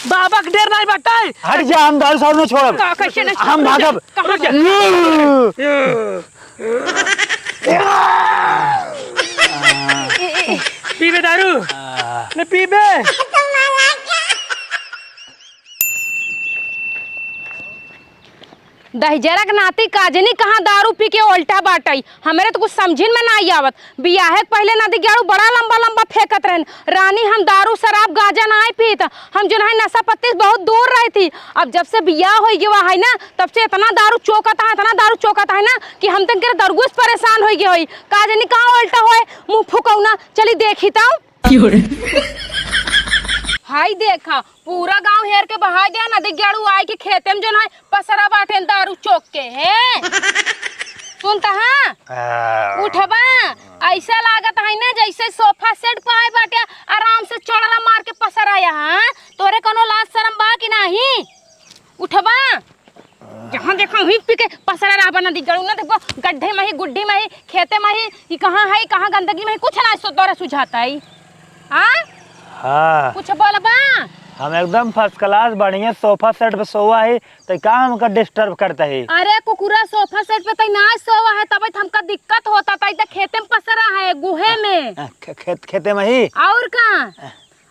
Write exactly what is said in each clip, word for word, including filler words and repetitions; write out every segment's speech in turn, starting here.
बाबा के डर नाहीं बाटे। हट जा, हम दारू सारू न छोड़ब। का, कैसे न हम भागब। कहाँ भागब? ए, ए, ए। पीबे दारू? आ। न पीबे। दहिजरक नाती काजनी कहाँ दारू पी के ओल्टा बाटइ, हमरे त कुछ समझिन में नाहीं आवत। बियाहे के पहिले नदी गेड़ू बड़ा लंबा लंबा फेंकत रहन, रानी हम दारू शराब गांजा नाहीं पीत, हम जौन है नशा पत्ती से बहुत दूर रही थी। अब जब से बियाह होइ गवा है ना, तब से इतना दारू चोकत है, इतना दारू चोकत है ना कि हम तन के दरुगुस परेशान होइ गए होई। काजनी कहाँ ओल्टा होए, मुँह फुकौना, चली देखी तउ। हाय देखा, पूरा गांव हेर के बहाय दिया, नदी गेड़ू आए के खेते में जौन है पसरा बाटेन दारू चोक के है। सुनता हाँ? आ। उठबा, ऐसा लागत है ना जैसे सोफा सेट पे आए बाटे, आराम से चौड़रा मार के पसरा यहाँ। तोरे कोनो लाज शरम बा कि नाहीं? उठबा। जहाँ देखा वहीं पी के पसरा रहबा, नदी गेड़ू ना देखबो, गड्ढे में ही, गुड्ढी में ही, खेते में ही, ई कहाँ है, कहाँ गंदगी में ही, कुछ ना सो तोरा सुझाता है। हाँ? हाँ। कुछ बोलबा? हम एकदम first class बढ़िया सोफा सेट पे सोवा है, तो का हमका disturb करता है? अरे कुकुरा, सोफा सेट पे तई ना सोवा है, तब हमका दिक्कत होता, तई तो खेते में पसरा है, गुहे में। खे-, खेत, खेते में ही? और का?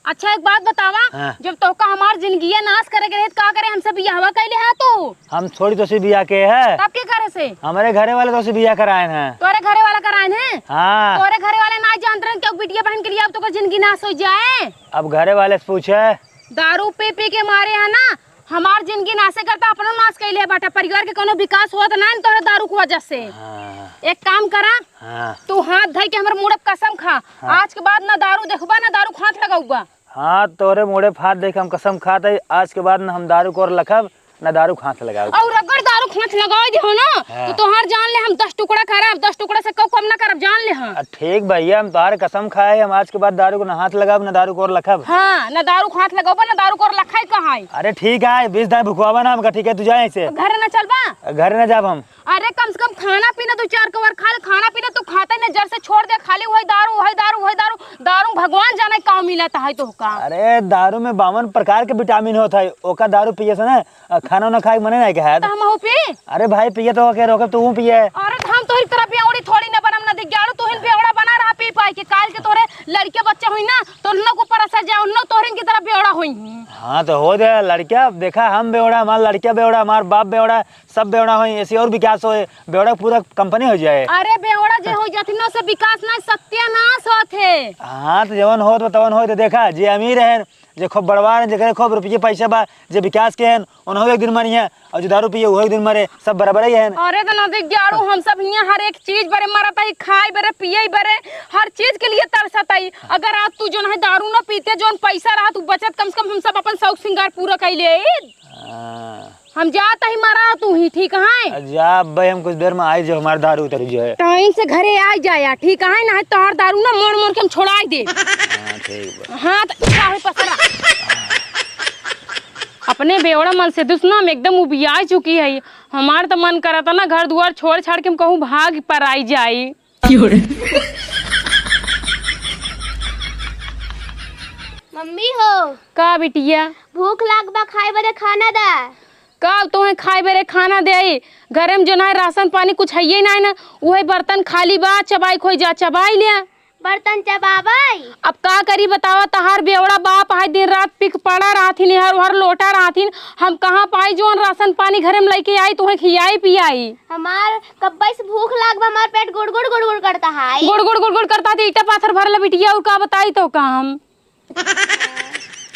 अच्छा, एक बात बतावा, हाँ। जब तोहका हमार जिंदगिया नाश करे के रहे, त का करे हमसे बियाहवा कैले हा तू? हम थोड़ी तोसे बियाह के है। तब के करे से? हमरे घरे वाले तोसे बियाह कराए हैं। तोरे घरे वाला कराए हैं? हाँ। तोरे घरे वाले ना जानत रहन कि बिटिया बहन के लिए अब तोकर जिंदगी नाश हो जाए। अब घरे वाले से पूछे। दारू पी पी के मारे है ना, हमार जिंदगी नाशे करता, अपनो नाश कैले बाटा। परिवार के कोनो विकास होत ना है तोहरे दारू के वजह से। हाँ। एक काम करा, हाँ। तू हाथ धइ के हमर मुड़े प कसम खा, हाँ। आज के बाद ना दारू देखबा, ना दारू क हाथ लगउबा। हाँ, तोहरे मुड़े प हाथ धइ के हम कसम खात हई, आज के बाद ना हम दारू क ओर लखब, ना दारू क हाथ लगाउब। और अगर दारू क हाथ लगाइ देहो ना, हाँ। तो तोहार जान ले हम दस टुकड़ा करब, दस टुकड़ा से कउ कम ना करब, जान ले हम। आ, ठीक भइया, हम तोहार कसम खाए, हम आज के बाद दारू क ना हाथ लगाउब, ना दारू क ओर लखब। हाँ, ना दारू क हाथ लगउबा, ना दारू क ओर लखइ कहाई। अरे ठीक है, बीस दाई भुखवावा ना हमका, ठीक है, तू जा यहाँ से। घरे ना चलबा? घरे ना जाब हम। अरे कम से कम खाना पीना दो चार कवर खा ले, खाना पीना तू खाते न, जर से छोड़ दे, खाली वही दारू, वही दारू, वही दारू, दारू में भगवान जाने का मिलत है तोहका। अरे दारू में बावन प्रकार के vitamin होत है, ओका दारू पिए से ना, अ, खाना ना खाए के मने नहीं कहत। तो हमहू पी? अरे भाई पिए तो के रोके तू पिए। अरे तो हम तोहरी तरह बेवड़ी थोड़ी ना बनम ना दिग्याड़ू, तू हिन बेवड़ा बना रहा पी पाई के, काल के तोहरे लड़के बच्चा हुई ना, तो उन्नो के ऊपर असर जाए, उन्नो तोहरिन की तरह बेवड़ा हुई। हाँ तो हो दे लड़किया, देखा हम बेवड़ा, हमार लड़किया बेवड़ा, हमार बाप बेवड़ा, सब बेवड़ा होई, ऐसे और विकास होए, बेवड़ा क पूरा company हो जाए। अरे बेवड़ा जे हो जात, इन्नो से विकास ना, सत्यानाश होत है। हाँ, तो जवन होत बा, तवन होत। देखा, जे अमीर हैं, जे खूब बड़वार हैं, जेकरे खूब रुपये पैसा बा, जे विकास के हैं, उन्हों एक दिन मरी हैं, और जो दारू पिए, वो एक दिन मरे, सब बराबर ही हैं। अरे तो ना दिग्याड़ू, हम सब हियाँ हर एक चीज बरे मरत है, खाए बरे, पिए बरे, हर चीज के लिए तरसत है। अगर आज तू जौन है दारू ना पीते, जौन पैसा रहा, तू बचत, कम से कम हम सब अपन शौक श्रृंगार पूरा कर ले। हाँ। हम जात ही मरा, तू ही ठीक है। जा अब्बे, हम कुछ देर में आई, जो हमार दारू उतर जाए। टाइम से घरे आ जाया, ठीक है ना, तोहार दारू ना मोड़ मोड़ के हम छोड़ाई दे। हाँ, ठीक बा। हाँ, तो का होई पसरा? अपने बेवड़ा मन से दुस ना हम एकदम उबिया चुकी है। हमार तो मन करता ना घर दुआर छोड़ छाड़ के हम कहूँ भाग पर आई जाई। मम्मी हो। का बिटिया? भूख लाग बा, खाए बदे खाना दा। का अब तोहें खाए बरे खाना देई? घरे में जौन है राशन पानी कुछ हइये नाहीं ना, उहे बर्तन खाली बा, चबाई खोई जा, चबाई ले। बर्तन चबावई? अब का करी बतावा, तहार बेवड़ा बाप है दिन रात पिक पड़ा रहथिन, हर हर लोटा रहथिन, हम कहाँ पाई जौन राशन पानी घरे में लइके आई, तोहें खियाई पियाई? हमार कब्बे से भूख लाग बा, हमार पेट गुड़गुड़ गुड़गुड़ करता है। गुड़गुड़ गुड़गुड़ करता है, तो ईटा पाथर भरला बिटिया, और का बताई तोका हम?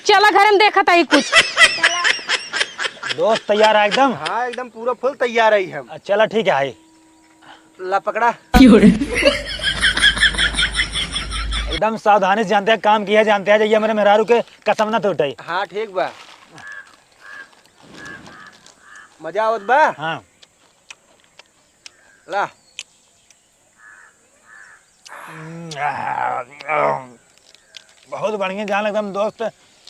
चला घरे में देखत ही कुछ। दोस्त तैयार है एकदम? हाँ, एकदम पूरा full तैयार है हम। चला ठीक है। ला पकड़ा। एकदम सावधानी से जानते हैं, काम किया जानते हैं, जइया हमरे मेहरारू के कसम ना टूटे। हाँ, ठीक बा। मजा आवत बा? हाँ। ला। बहुत बढ़िया जान, एकदम दोस्त,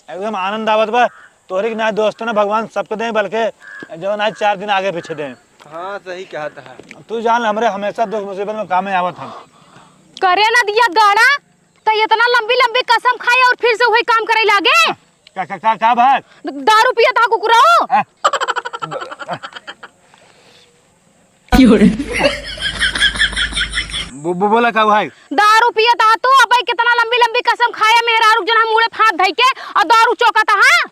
एकदम आनंद आवत बा। तोहरे के ना दोस्त ना भगवान सबके दें, बल्कि जौन आज चार दिन आगे पीछे दें। हाँ, सही कहत है। तू जान, हमरे हमेशा दुख मुसीबत में कामे आवत हम। करे ना दिया गाड़ा, तो इतना लंबी लंबी कसम खाए और फिर से वही काम करे लागे। का, का, का, का बात? द-, दारू पियत हा कुकुरऊ। आ? बो-, बो-, बोला का भाई? दारू पियत हा तू, अबे कितना लंबी लंबी कसम खाया मेहरारू जन हम मुड़े फाँद धइ के और दारू चोकत हा।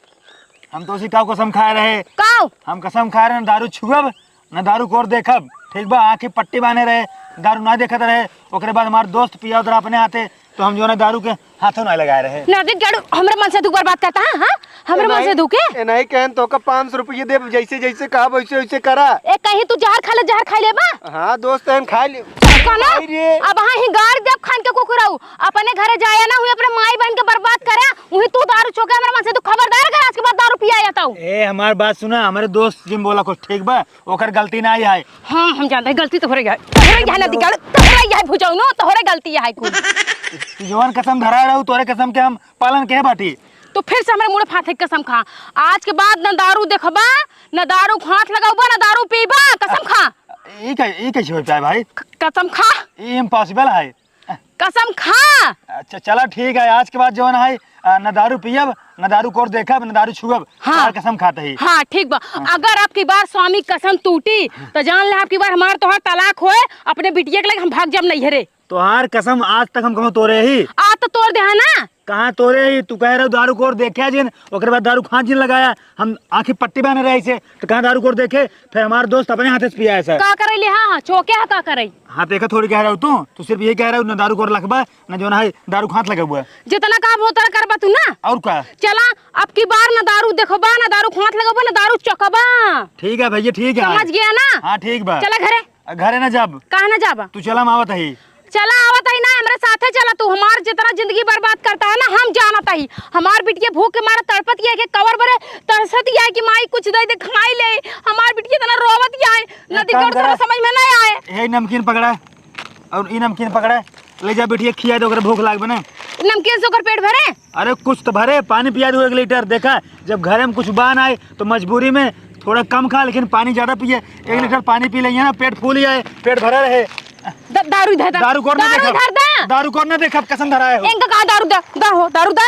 हम तो उसी काऊ कसम खाए रहे। काऊ? हम कसम खाए रहे, ना दारू छुअब, ना दारू कोर देखब, ठीक बा? आँखी पट्टी बांधे रहे, दारू ना देखत रहे। ओकरे बाद हमार दोस्त पिया उतरा अपने हाथे, तो हम जो ना दारू के हाथों ना लगाए रहे। नदी गाड़ू, हमरे मनसेधू बर्बाद करता है, हाँ? हमरे ए नहीं, मनसेधू के? ए नहीं कहन तो का पाँच सौ रुपये देब, जैसे जैसे कहब वैसे वैसे करा। ए कहीं तू जहर खा ले, जहर खा लेबा? हाँ दोस्त, हम खा ले। कहना? भाई रे। अब हाँ ही गाड़ देब खान के कुकुरऊ। अपने घरे जाया ना हुई, अपने माई बहन के बर्बाद करे, वही तू दारू चोके हमरा मनसेधू, खबरदार अगर आज के बाद दारू पिया जाता हूँ। ए, हमार बात सुना, हमरे दोस्त जिन बोला कुछ ठीक बा, ओकर गलती ना ही है। हाँ, हम जानते हैं, गलती तोहरे है, तोहरे है ना, दिक्कत तोहरे है, भुजाऊ नो, तोहरे गलती है कुल। तू जवन कसम धरा रहू, तोरे कसम के हम पालन के बाटी। तो फिर से हमरे मुड़े फाँद के कसम खा, आज के बाद ना दारू देखबा, ना दारू को हाथ लगाबा, ना दारू पीबा, कसम खा। ई कै-, ई कैसे हो पाए भाई? क-, कसम खा। ई impossible है। कसम खा। अच्छा, चला ठीक है, आज के बाद जवन है, आ, न दारू पियब, न दारू कोर देखब, न दारू छुअब। हाँ। तोहार कसम खात ही। हाँ, ठीक बा। हाँ। अगर अब की बार स्वामी कसम टूटी, तो जान ले अब की बार हमार तोहार तलाक होए, अपने बिटिया के लगे हम भाग जाब नैहरे। तोहार कसम आज तक हम कहूँ तोरे ही। आज तो तोड़ दे है ना। कहाँ तोरे ही? तू कह रहे हो दारू कोर देखा जिन, ओकरे बाद दारू खान जिन लगाया, हम आँखी पट्टी बांधे रहे इसे, तो कहाँ दारू कोर देखे? फिर हमार दोस्त अपने हाथे से पिया है सर। का करे ले? हाँ, हाँ, चोके है, का करे? हाँ, देखा थोड़ी कह रहा हूँ तू, तू सिर्फ यही कह रहा हूँ, ना दारू कोर लखबा, ना जो ना है दारू खात लगे हुआ। जितना काम होता है करबा तू ना। और का? चला, अब की बार ना दारू देखबा, ना दारू खात लगबा, ना दारू चकबा। ठीक है भैया, ठीक है। समझ गया ना? हाँ, ठीक बा। चला घरे। घरे ना जाब। कहाँ ना जाबा? तू चला, हम आवत ही। चला आवत ही ना, हमरे साथे चला तू। हमार जितना जिंदगी बर्बाद करता है ना, हम जानत ही। हमार बिटिया भूख के मारे तड़पत ही है कि कवर बरे तरसत ही है कि माई कुछ दे दे खाई ले। हमार बिटिया इतना रोवत ही है, एक नदी काम के करा। समझ में नहीं आए। हे नमकीन पकड़ा और ई नमकीन पकड़ा, ले जा बिटिया खिया दे, ओकरे भूख लागबे ना। नमकीन से ओकर पेट भरे? अरे कुछ तो भरे, पानी पिया दे एक लीटर। देखा, जब घरे में कुछ बा ना है तो मजबूरी में थोड़ा कम खा, लेकिन पानी ज्यादा पिए। एक लीटर पानी पी लेइए ना, पेट फूल जाए, पेट भरा रहे। द-, दारू इधर दा। दारू कौन ना दारू देखब? इधर दा। दारू कौन ना देखब, कसम धराए हो। इनका कहा दारू दा, दा हो, दारू दा।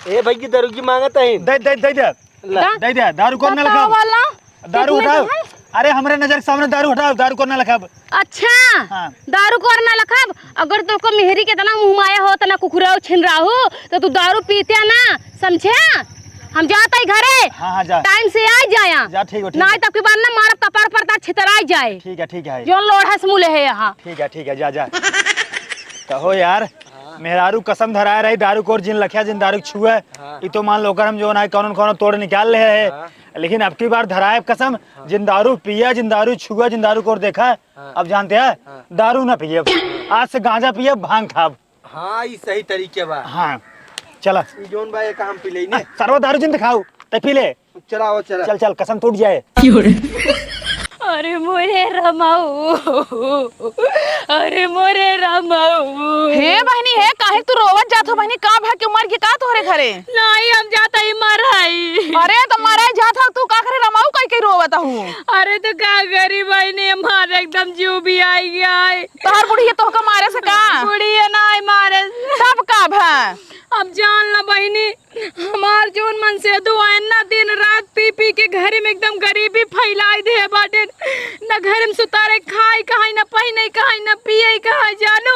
ए भाई की दारू की मांगत है। दे, दे, दे दे। ला। दा। दे दे, दारू कौन ना बताओ लखब? वाला। दारू कितने हटाओ। का है? अरे हमरे नजर के सामने दारू हटाओ, दारू कौन ना लखब? अच्छा। हाँ। दारू कौन ना लखब? अगर तोको मेहरी के इतना मुँह माया हो, इतना कुकुराऊ छिनराहू, तो तू दारू पीते ना, समझे? हम जात ही घरे। हाँ, हाँ, जा। टाइम से आ जाया। जा, ठीक बा, ठीक ना बा। तब की बार ना मारब कपार पर तार छितराई जाए। ठीक है, ठीक है। जौन लोढ़ा से मुले है यहाँ। ठीक है, ठीक है, जा, जा। कहो यार, हाँ। मेहरारू कसम धराए रही, दारू कोर जिन लखिया, जिन दारू छुए। हाँ। ई तो मान लो ओकर हम जो ना है, कानून कानून तोड़ निकाल ले है। हाँ। लेकिन अब की बार धराए कसम, हाँ। जिन दारू पिया, जिन दारू छुआ, जिन दारू कोर देखा, हाँ। अब जानते हैं, हाँ। दारू ना पिए। आज से गांजा पिए, भांग खाब। हाँ, ई सही तरीके बा। हाँ, चला। ई जौन बा, एक हम पी लेई ने। सरवा दारू जिन दिखाऊ, ते पी ले। चला, आओ, चला। चल, चल, कसम टूट जाए। अरे मोरे रमाऊ, अरे मोरे रमाऊ। हे बहिनी, हे, काहे तू रोवत जात हो बहिनी? का भा के मर गए का तोहरे घरे? नाहीं, हम जाता ही मर आई। अरे, तो मर आई जात हो, तू का करे रमाऊ कह के रोवत हूँ? अरे, तो का करी बहिनी, हमार एकदम जीव भी आई गया है। तोहर बुढ़िया तोहका मारे से का? बुढ़िया नाहीं मारे। तब का भा? अब जान ला बहिनी, हमार जौन मनसेधू आएन ना, दिन रात पी पी के घरे में एकदम गरीबी फैलाई दे बाटेन। न घरे में सुतारे खाए कहाई, न पहिने कहाई, न पिए कहाई। जानू,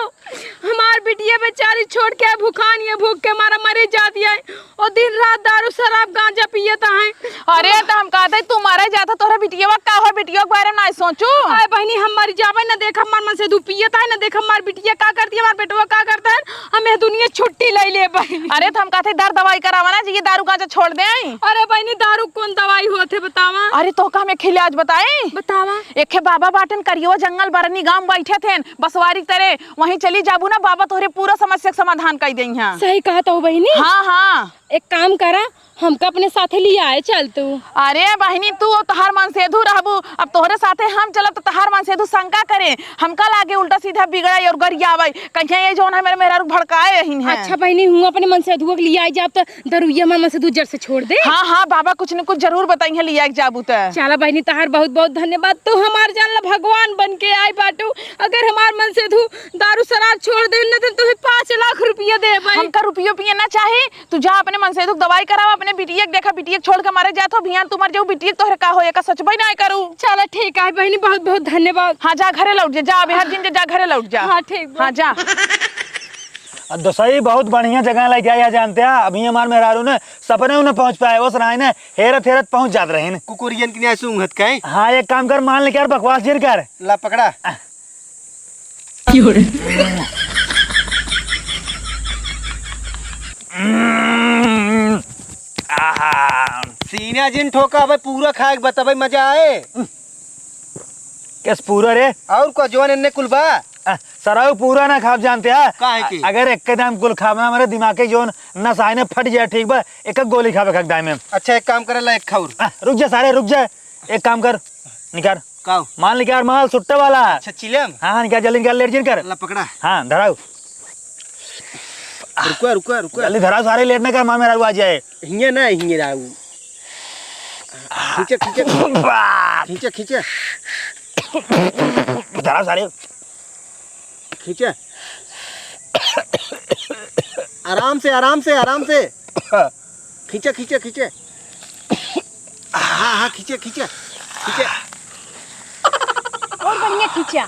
हमार बिटिया बेचारी छोड़ के भुखान ये भूख के मारा मरे जात है। और दिन रात दारू शराब गांजा पियत है। अरे, तो हम कहते तू मरे जाता, तोहरा बिटिया का हो, बिटिया के बारे में ना सोचू। अरे बहिनी, हम मर जाबे, न देख हमार मनसेधू पियत है, न देख हमार बिटिया का करती है, हमार बेटवा का करता है। हम यह दुनिया छुट्टी ले लेबे। अरे, तो हम कहते दर दवाई करावा ना जी, ये दारू गांजा छोड़ दे। अरे बहिनी, दारू कौन दवाई होत है, बतावा? अरे, तो का हम एक इलाज बताई? बतावा। एक बाबा बाटेन, करियो जंगल बरनी गांव बैठे थे, बसवारी तरे, वहीं चली जाबू ना, बाबा तोहरे पूरा समस्या के समाधान कर देइहैं। सही कहत हो बहिनी। हाँ, हाँ। एक काम करा, हमका अपने साथे लियाए चल। तू। अरे बहिनी, तू और तोहार मनसेधु रहबू, अब तोहरे साथे हम चलब त तोहार मनसेधु शंका करे, हमका लागे उल्टा सीधा बिगड़े और गरियावे, कहिया ये जौन है मेरे मेहरारू भड़काए रहिन है। अच्छा बहिनी, हूँ अपने मनसेधुओ के लियाई जाब त दरुइया में मनसेधु जड़ से छोड़ दे। हाँ, हाँ, बाबा कुछ न कुछ जरूर बताई है लियाई जाबू त। चला बहिनी, तोहार बहुत बहुत धन्यवाद, तू हमार जान ला भगवान बन के आई बाटू। अगर हमार मनसेधु दारू शराब छोड़ दे न त तुहे पाँच लाख रुपया देबे। हमका रुपयो पिए ना चाही, तू जा अपने मनसेधु क दवाई करावा, अपने बिटिया क देखा, बिटिया क छोड़ के मरे जात हो, बिहान तू मर जाऊ, बिटिया क तोहरे का हो, एका सोचबे ना करू। चला ठीक है बहिनी, बहुत बहुत धन्यवाद। हाँ, जा घरे लौट जा, जा, अबे हर दिन जा, जा घरे लौट जा। हाँ, ठीक बा। हाँ, जा। अब दसई बहुत बढ़िया जगह लेके आया जानते हैं, अभी हमार मेहरारू ने सपने में न पहुँच पाए, ओस रहा ने हेरत हेरत पहुँच जात रहे ने। कुकुरियन की न्याय सूंघत कहीं। हाँ, एक काम कर, मान ले यार, बकवास जिन कर। ला पकड़ा। की हो रे? आहा। सीना जिन ठोका, अबे पूरा खाए के बतबे, मजा आए। कस पूरा रे? और को जवन इन्ने कुल बा? आ, सराऊ पूरा ना खाब जानते हैं। काहे की? अगर एक के दाम कुल खाब ना, हमारे दिमाग के जवन नस आए ने फट जाए, ठीक बा? एक एक गोली खाबे खक दाए में। अच्छा, एक काम करे ला, एक खाउर। आ, रुक जा सारे, रुक जा। एक काम कर, निकार। काऊ? माल निकार, माल सुट्टे वाला। अच्छा, चिलम? हाँ, हाँ, निकार, जल्दी निकार, लेट जिन कर। ला पकड़ा। हाँ, धराऊ। रुका, रुका, रुका। जल्दी धराऊ, सारे लेट ना कर, माँ मेहरारू आ जाए। हिंगे ना, हिंगे राऊ। खींचे, खींचे। वाह! खींचे, खींचे। धराऊ सारे। खींचे। आराम से, आराम से, आराम से। खींचे, खींचे, खींचे। हाँ, हाँ, खींचे, खींचे, खींचे। और बढ़िया खींचा।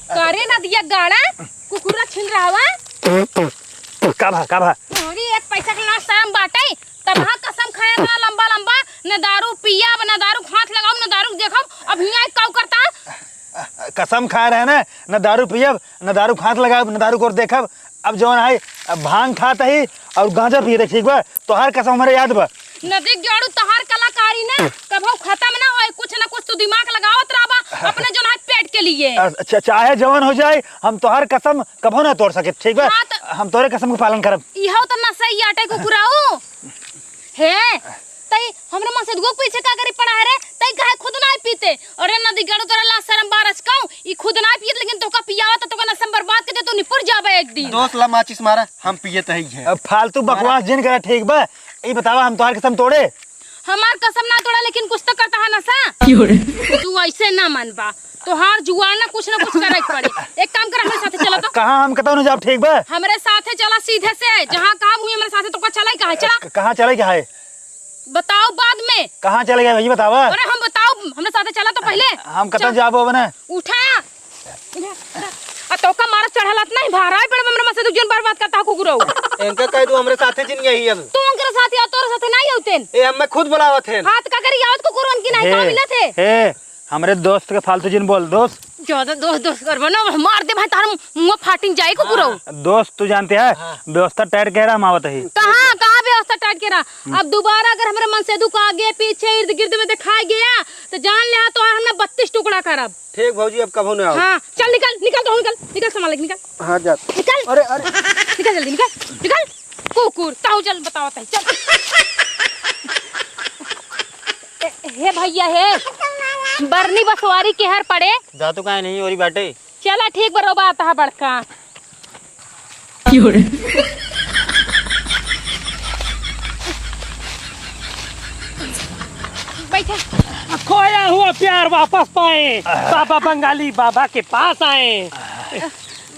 करे ना दिया गाड़ा, कुकुरा छिन रहा। का भा, का भा? अरे, एक पैसा के ना शरम बाटे, तब हाँ कसम खाया ना लंबा लंबा, न दारू पियब, न दारू क हाथ लगाउब, न दारू क देखब, अब हियाँ काऊ करता? कसम खाए रहे ना, न दारू पियब, न दारू क हाथ लगाउब, न दारू क ओर देखब। अब जौन है, अब भांग खात ही और गांजा पिए, ठीक बा? तोहार कसम हमरे याद बा। नदी क जाड़ू तोहार कलाकारी ना कभो खतम ना होए, कुछ ना कुछ तू दिमाग लगावत रहबा अपने जौन है पेट के लिए। अच्छा, चाहे जवन हो जाए, हम तोहार कसम कभो ना तोड़ सके, ठीक बा? हाँ, त हम तोरे कसम के पालन करब। इहो त नसई आटे कुकुराऊ। हे, तई हमरे मनसेधुओ के पीछे का करी पड़ा है रे? तई काहे खुद नाहीं पीते? अरे नदी गाड़ू तोरा लाज शरम बारस कहूँ, ई खुद नाहीं पियत, लेकिन तोका पियावा त तोका नसम बर्बाद कर दे, तू निपुर जाबे एक दिन। दोस्त ला माचिस मारा, हम पियत ही है। अब फालतू बकवास जिन करा, ठीक बा? ई बतावा, हम तोहार कसम तोड़े? हमार कसम ना तोड़ा, लेकिन कुछ तो करता है नसा। क्यों रे? तू ऐसे ना मनबा, तोहार जुआर ना कुछ ना कुछ करे के पड़ी। एक काम कर, हमरे साथे चला तो। कहाँ हम कतौ न जाब, ठीक बा? हमरे साथे चला सीधे से, जहाँ कहा वहीं हमरे साथे तोका चला ही कहा है, चला। क-, कहाँ चला ही कहा है? बताओ बाद में। कहाँ चला ही कहा है, ये बतावा। अरे हम बताओ, हमरे साथे चला तो पहिले। हम कतौ चल। जाबो अब ना। उठा। आ तोका मारा चढ़लत नहीं, भारा ही पड़ब हमरे मनसेधु क जौन बर्बाद करता हो कुकुरऊ। इनका कह दो हमरे साथे जिन यही अब। तू उनकरे साथे आ, तोरे साथे नहीं होतेन। ए, हम मैं खुद बुलावत है। हाथ का करी आवत कुकुरवन की नहीं, हे, का मिलत है? हे, हमरे दोस्त के फालतू जिन बोल, दोस्त। ज्यादा दोस्त, दोस्त करबो ना, मार दे भाई, तार मुंह फाटिन जाए कुकुरऊ। हाँ। दोस्त, तू जानते है, हाँ। व्यवस्था टाइट कह रहा, हम आवत ही। कहाँ, कहाँ व्यवस्था टाइट कह रहा? हम्म। अब दोबारा अगर हमरे मनसेधु क आगे, पीछे, इर्द गिर्द में दिखाई गया, तो जान ले, तो हमने बत्तीस टुकड़ा करब। ठीक भौजी, अब कभो ना आओ। हाँ, चल निकल, निकल तो निकल, निकल सामान लेके निकल। हाँ, जा। निकल। अरे, अरे। निकल जल्दी, निकल, निकल। कुकुर, ताऊ चल बताओ ताई, चल। ए, हे भैया, हे। बरनी बसवारी केहर पड़े? जा तो काहे नहीं, ओरी बाटे। चला ठीक बा, रोबा आता है बड़का। की हो रे? बैठा। खोया हुआ प्यार वापस पाए, बाबा बंगाली बाबा के पास आए।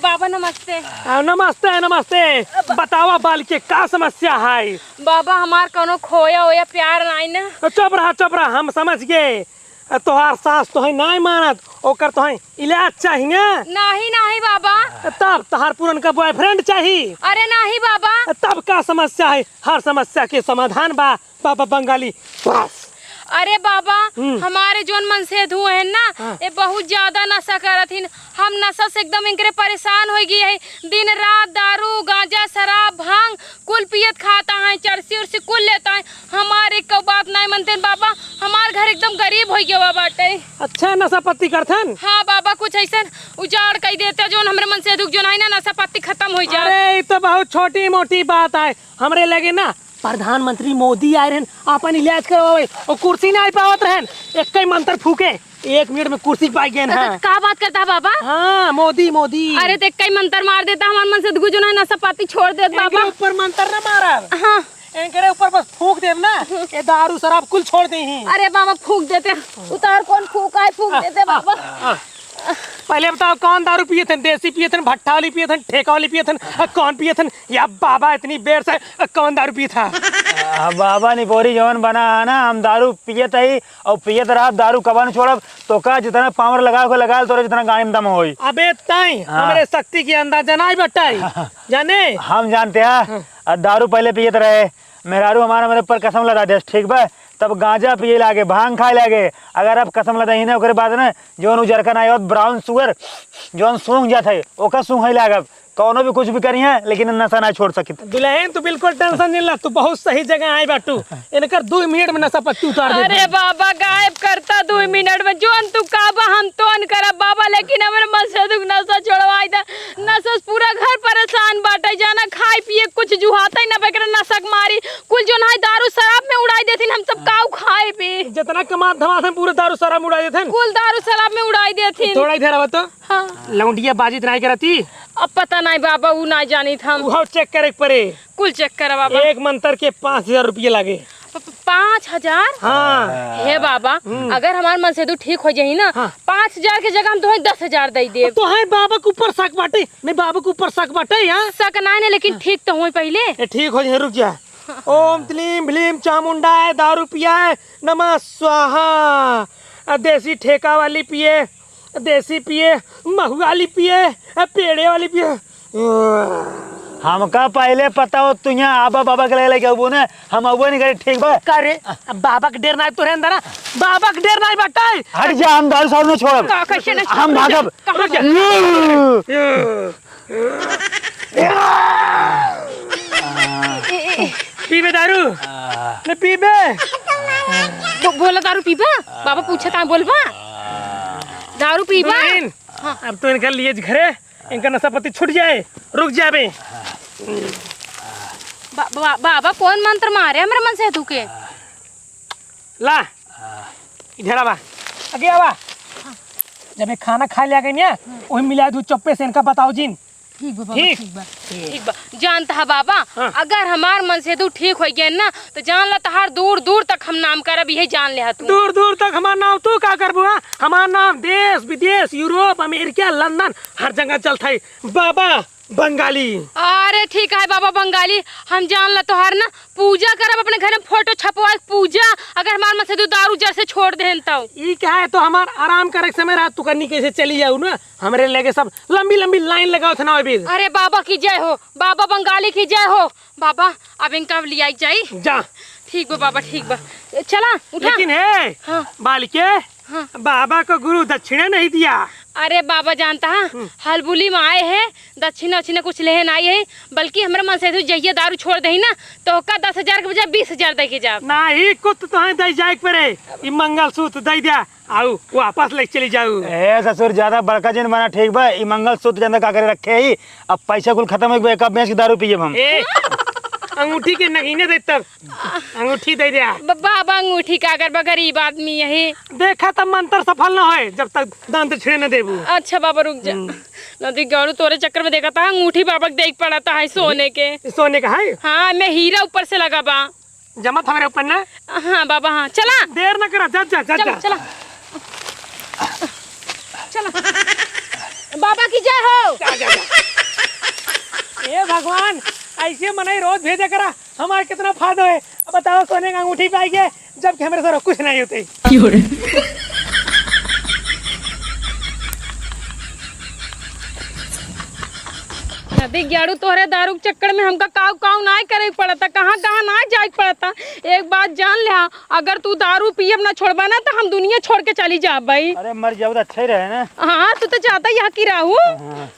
बाबा नमस्ते। आ, नमस्ते, नमस्ते। बतावा बालिके, का समस्या है? बाबा, हमार कौनो खोया होया प्यार नाई ना। चुप रहा, चुप रहा, हम समझ गए। आ, तोहार सास तोहे नाय मानत, ओकर तोहे इलाज चाही ना? नाही, नाही बाबा। तब तोहार पुरनका boyfriend चाही? अरे नाही बाबा। तब का समस्या है? हर समस्या के समाधान बा बाबा बंगाली। बस। अरे बाबा, हम्म। हमारे जौन मनसेधु हैं ना, हाँ। ये बहुत ज्यादा नशा करत हिन। हम नशा से एकदम इनकरे परेशान होइ गए हैं। दिन रात दारू, गांजा, शराब, भांग कुल पियत खाता है, चरसी उरसी कुल लेता है। हमार एक बात नाहीं मनतेन बाबा, हमार घर एकदम गरीब होइ गवा बाटे। अच्छा, नशा पत्ती करथन? हाँ बाबा, कुछ अइसन उजाड़ कइ देते जौन हमरे मनसेधु क जौन है ना, नशा पत्ती खतम होइ जाए। अरे, ई तो बहुत छोटी मोटी बात है। हमरे लगे ना प्रधानमंत्री मोदी आए रहन, आपन इलाज करवावे, और कुर्सी नाहीं पावत रहन, एक्कै मंतर फूके, एक मिनट में कुर्सी पाइ गए हैं। का बात करता है बाबा? हाँ, मोदी, मोदी। अरे, तो एक्कै मंतर मार देता, हमार मनसेधू जो है नशा पाती छोड़ देत बाबा। ऊपर मंतर ना मारा। हाँ। इनकरे ऊपर बस फूंक देब ना, ये दारू शराब कुल छोड़ देही। अरे बाबा, फूंक देते, उतार कौन फूंका है, फूंक देते बाबा। पहले बताओ, कौन दारू पियत हन? देसी पियत हन, भट्ठा वाली पियत हन, ठेका वाली पियत हन, कौन पियत हन? या बाबा, इतनी बेर से कौन दारू पियत है? आ, बाबा निपोरी जवन बना है ना, हम दारू पियत ही और पियत रहब, दारू कबहुँ न छोड़ब। तो का जितना पावर लगावे को लगा ले, तोरे जितना गाड़ी में दम होई। अबे ताई, हाँ। हमरे शक्ति के अंदाजा नाहीं बटाई, जाने? हम जानते हैं, हाँ। आ, दारू पहले पियत रहे, मेहरारू हमारा मेरे ऊपर कसम लदा देस, ठीक बा? तब गांजा पिए लागे, भांग खाए लागे। अगर अब कसम लदा ही ना, ओकरे बाद ना, जौन उजरका ना आवत, brown sugar, जौन सूंघ जात है, ओकर सूंघे लागब। कौनो भी कुछ भी करिहे, लेकिन नशा ना छोड़ सकित। दुल्हन, तू बिल्कुल tension नहीं ला, तू बहुत सही जगह आए बाटू। इनकर दो मिनट में नशा पत्ती उतार दे। अरे बाबा, गायब करता दो मिनट में, जौन तू कहबा हम तौन करब बाबा, लेकिन हमरे मनसेधू के नशा छोड़वाई दा। नशा से पूरा घर परेशान बाटे, जाना खाए पिए कुछ जुहाते ना बा, एकरे नशा के मारी कुल जौन है दारू शराब में उड़ाई देथिन, हम सब काऊ खाए पी। जितना कमात धमात है पूरा दारू शराब में उड़ाई देथिन। कुल दारू शराब में उड़ाई देथिन। थोड़ा इधर आवा तो। हाँ। लौंडिया बाजित नाहीं करती। अब पता नाहीं बाबा, उ नाहीं जानित हम। उहाव check करे के परे। कुल check करा बाबा। एक मंतर के पाँच हजार रुपये लागे। प-, प-, पाँच हजार? हाँ। हे बाबा, हम्म। अगर हमार मनसेधू ठीक हो जाई ना, हाँ। पाँच हजार के जगह हम तोहे दस हजार दे देब। तो है बाबा के ऊपर शक बाटे, नहीं बाबा के ऊपर शक बाटे, हाँ? शक नाहीं ना, लेकिन हाँ। ठीक तो होई पहले। ए, ठीक हो जाए, रुक जा। ओम क्लीम भ्लीम चामुंडाय दारू पियाय नमः स्वाहा। आ देसी ठेका वाली पिए, देसी पिए, महुआ वाली पिए, आ पेड़े वाली पिए। हमका पहले पता हो, तू यहाँ आबा बाबा के लगे लेके अबू ने, हम अबू नहीं करे, ठीक बा? का रे, बाबा के डेर नाहीं तोरे अंदर, बाबा के डेर नाहीं बाटे। हट जा, हम दारू सारू न छोड़ब। का, कैसे न हम छोड़ब? भागब। कहाँ भागब? ए, ए, ए। पीबे दारू? आ। नहीं पीबे? बो-, बोला दारू पीबा? बाबा पूछा था, बोलबा? दारू पीबा? दुल्हन, हाँ। अब तो इनका लिए घरे, इनका नशा पत्ती छूट जाए, रुक जाबे। बा-, बा-, बाबा कौन मंत्र मारे हमरे मनसेधू के? ला, इधर आवा, आगे आवा। जब ये खाना खाए ले आ गई ना, वही मिला दू चप्पे से इनका बताओ जिन। ठीक बा बाबा, ठीक। ठीक बा। ठीक बा। जानत ह बाबा, हाँ। अगर हमार मनसेधू ठीक होइ गए ना, तो जान ला तहार दूर दूर तक हम नाम करब, यही जान ले तू। दूर दूर तक हमार नाम तू का करबू, हाँ? हमार नाम देश विदेश, यूरोप, अमेरिका, लंदन, हर जगह चलत है। बाबा बंगाली। अरे ठीक है बाबा बंगाली, हम जान ला तोहार ना पूजा करब, अपने घर में फोटो छपवा के पूजा, अगर हमार मनसेधू दारू जर से छोड़ देहन तौ। ई का है, तो हमार आराम करे के समय रहा, तू कन्नी कैसे चली जाऊ ना, हमरे लगे सब लंबी लंबी लाइन लगावत ना अभी। अरे बाबा की जय हो, बाबा बंगाली की जय हो। बाबा, अब इनका अब लियाई जाई। जा। ठीक बा बाबा, ठीक बा। चला, उठा। लेकिन हे, हाँ। बालिके, हाँ। बाबा को गुरु दक्षिणा नहीं दिया। अरे बाबा जानता है, हम्म। हलबुली में आए हैं, दक्षिणा उक्षिणा कुछ लेहे नाहीं है, बल्कि हमरे मनसेधू जहिया दारू छोड़ देही ना, तो ओका दस हजार के बजाय बीस हजार दे के जाब। नाहीं, कुछ तो तोहे दे जाए के परे। ई मंगलसूत्र दे दिया, आऊ वापस ले चली जाऊ। ए ससुर, ज्यादा बड़का जिन बना, ठीक बा? ई मंगलसूत्र जनता का करे रखे ही, अब पैसा कुल खत्म हो गए, कब बेच के दारू पियब हम? ए, अंगूठी के नगीने दे तब। अंगूठी दे दे। ब-, बाबा अंगूठी का करबा, गरीब आदमी यही। देखा तब मंत्र सफल न होए जब तक दान दक्षिणे न देबू। अच्छा बाबा रुक जा। हम्म। नदी गाड़ू तोरे चक्कर में देखा था अंगूठी बाबा के देख पड़ा था है सोने के। सोने का है? हाँ, मैं हीरा ऊपर से लगा बा। जमत हमरे ऊपर ना? हाँ बाबा हाँ, चला। देर न करा, जा, जा, जा, चला, जा। चला। चला। बाबा की जय हो। जा, जा, जा। ए भगवान, ऐसे मनई रोज भेजे करा। हमार कितना फायदा है। अब बताओ, सोने का अंगूठी पाई गए, जबकि हमरे सारा कुछ नहीं होते। नदी ग्याड़ू तोहरे दारू के चक्कर में हमका काऊ काऊ नाय करे के पड़ता, कहाँ कहाँ नाय जाए के पड़ता। एक बात जान ले, अगर तू दारू पियब ना छोड़बा ना, तो हम दुनिया छोड़ के चली जाब भाई। अरे मर जाओ तो अच्छा ही रहे ना। हाँ, तू तो चाहता यहाँ की रहू। हाँ।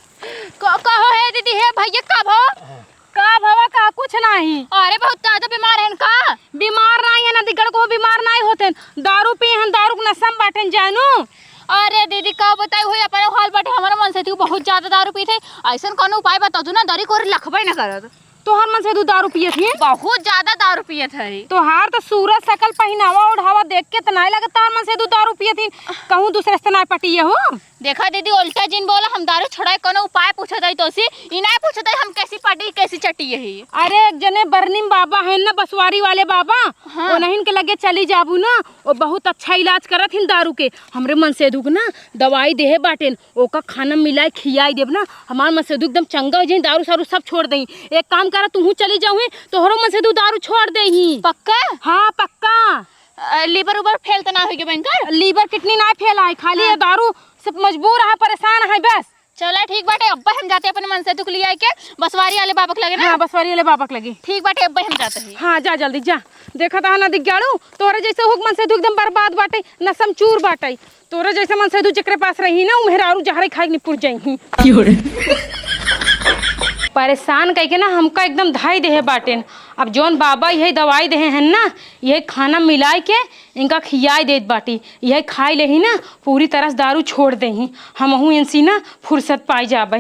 क-, कहो हे दीदी, हे भैया, कब हो? हाँ। का भवा का कुछ नाही। अरे बहुत ज्यादा बीमार है का? बीमार नाही है ना, दिगड़ को बीमार नाही होते। दारू पी हन, दारू के नशा में बाटेन जानू। अरे दीदी का बताई हुई अपने हाल बाटे, हमारा मनसेधू बहुत ज्यादा दारू पीते। ऐसन कौनो उपाय बता दो ना, दारू कोरी लखबे ना करत। तोहार मनसेधू दारू पियत ही? बहुत ज्यादा दारू पियत है। तोहार तो सूरत, सकल, पहिनावा ओढ़ावा देख के त नाय लगत तोहार मनसेधू दारू पियत ही। कहूँ दूसरे से त नाय पटी है हो? देखा दीदी, उल्टा जिन बोला, हम दारू छोड़ाए कोनो उपाय पूछत हई तोसी, ई नाय पूछत हई हम कैसी पटी, कैसी चटी यही। अरे, एक जने बरनीम बाबा है ना, बसवारी वाले बाबा, हाँ। उन्हन के लगे चली जाबू ना, वो बहुत अच्छा इलाज करत हिन दारू के। हमरे मनसेधू के ना दवाई देहे बाटेन, ओका खाना मिलाए खियाई देब ना, हमार मनसेधू एकदम चंगा हो जाई, दारू सारू सब छोड़ देई। एक काम करा, तुहू चली जाऊ ही, तोहरो मनसेधू दारू छोड़ देही। पक्का? हाँ, पक्का। अ, liver उबर fail त ना होई गे इनकर? Liver kidney ना fail आए, खाली हाँ। ये दारू से मजबूर है, परेशान है बस। चला ठीक बाटे, अब्बे हम जाते अपने मनसेधू के लियाए के बसवारी वाले बाबा के लगे ना। हाँ, बसवारी वाले बाबा के लगे। ठीक बाटे, अब्बे हम जाते हैं। हाँ, जा जल्दी जा। देखत हा ना दिग्गाड़ू, तोहरे जैसे हुक मनसेधू एकदम बर्बाद बाटे, नसमचूर बाटे। तोहरे जैसे मनसेधू जेकरे पास रही ना, उ मेहरारू जहरे खाए के निपुर जाई। परेशान कइके ना हमका एकदम धाई देहे बाटेन। अब जौन बाबा यही दवाई देहे हैं ना, यही खाना मिलाए के इनका खियाई देत बाटी, यही खाई लेही ना, पूरी तरह से दारू छोड़ देही। हमहू इनसी ना फुर्सत पाई जाबे।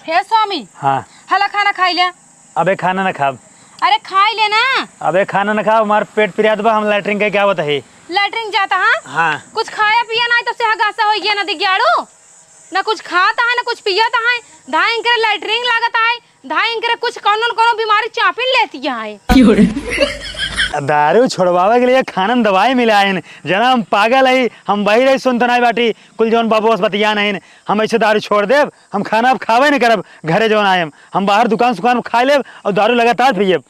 हे स्वामी, हाँ। हला खाना खाई ले। अबे खाना ना खाब। अरे खाई ले ना। अबे खाना ना खाब, हमार पेट पिरात बा, हम लैट्रिन कइके आवत ही। लैट्रिन जाता हाँ? हाँ। कुछ खाया पिया ना तो से हगासा हो गया ना दिग्गाड़ू। ना कुछ खाता है, ना कुछ पियत है। धाई इनकरे लैट्रिन लागत है, धाई इनकरे कुछ कौनो न कौनो बीमारी चापिन लेती है। दारू छोड़वावे के लिए खाना में दवाई मिलाइन, जना हम पागल है, हम वही रही सुनत नाई बाटी, कुल जौन बाबू बस बतिया नहीं, हम ऐसे दारू छोड़ देब, हम खाना अब खावे नहीं करब, घरे जौन आएम, हम बाहर दुकान सुकान में खा लेब और दारू लगातार पियब।